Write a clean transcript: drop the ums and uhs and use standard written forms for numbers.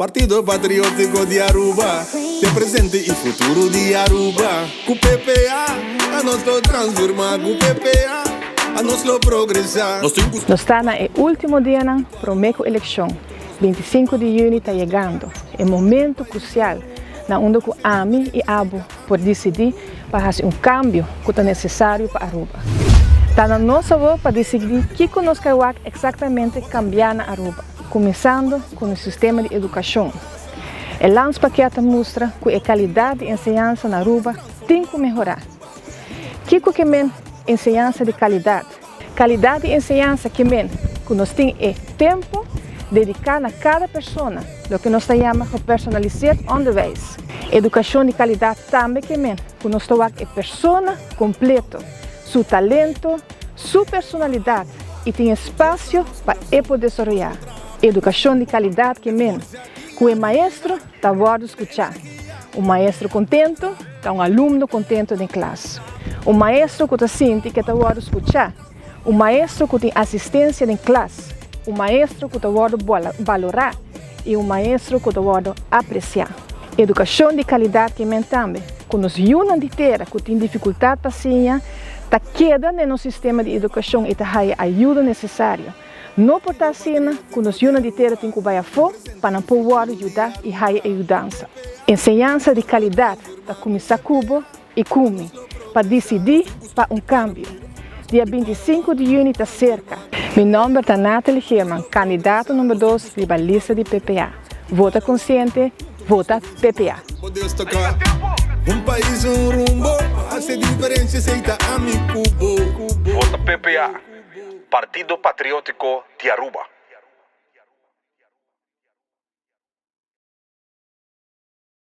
Partido Patriotico di Aruba, t'e presente y futuro di Aruba. Cu PPA, nos lo transforma, cu PPA, nos lo progresa. Nos tin cu. Nos ta na e ultimo dianan prome cu eleccion. 25 di juni ta yegando, e momento crucial na unda cu ami y abo por dicidi pa haci un cambio cu ta necesario pa Aruba. Ta na nos awor pa dicidi kico nos kier wak exactamente cambia na Aruba, cuminsando cu nos sistema di educacion. E landspakket ta mustra cu e calidad di enseñansa na Aruba tin cu mehora. Kico ke men enseñansa di calidad? Calidad di enseñansa ke men cu nos tin e tempo dedica na cada persona, loke nos ta yama gepersonaliseerd onderwijs. Educacion di calidad tambe ke men cu nos ta wak e persona completo, su talento, su personalidad y tin espacio pa e por desaroya. Educacion di calidad ke men cu e maestro ta wordo scucha. Un maestro contento ta un alumno contento den klas. Un maestro cu ta sinti cu e ta wordo scucha. Un maestro cu tin asistencia den klas. Un maestro cu ta wordo balora y un maestro cu ta wordo aprecia. Educacion di calidad ke men tambe cu nos yunan di tera cu tin dificultad pa siña ta keda den nos sistema di educacion y ta haya ayudo necesario. No por ta asina cu nos yunan di tera tin cu bay afo pa nan por wordo yuda y haya e yudansa. Enseñansa di calidad ta cuminsa cu bo y cu mi pa dicidi pa un cambio. Dia 25 di juni ta cerca. Mi nomber ta Nathalie Geerman, candidato number 2 riba lista di PPA. Vota consciente, vota PPA. Un pais, un rumbo, haci diferencia, esey ta ami cu bo. Vota PPA, Partido Patriotico di Aruba.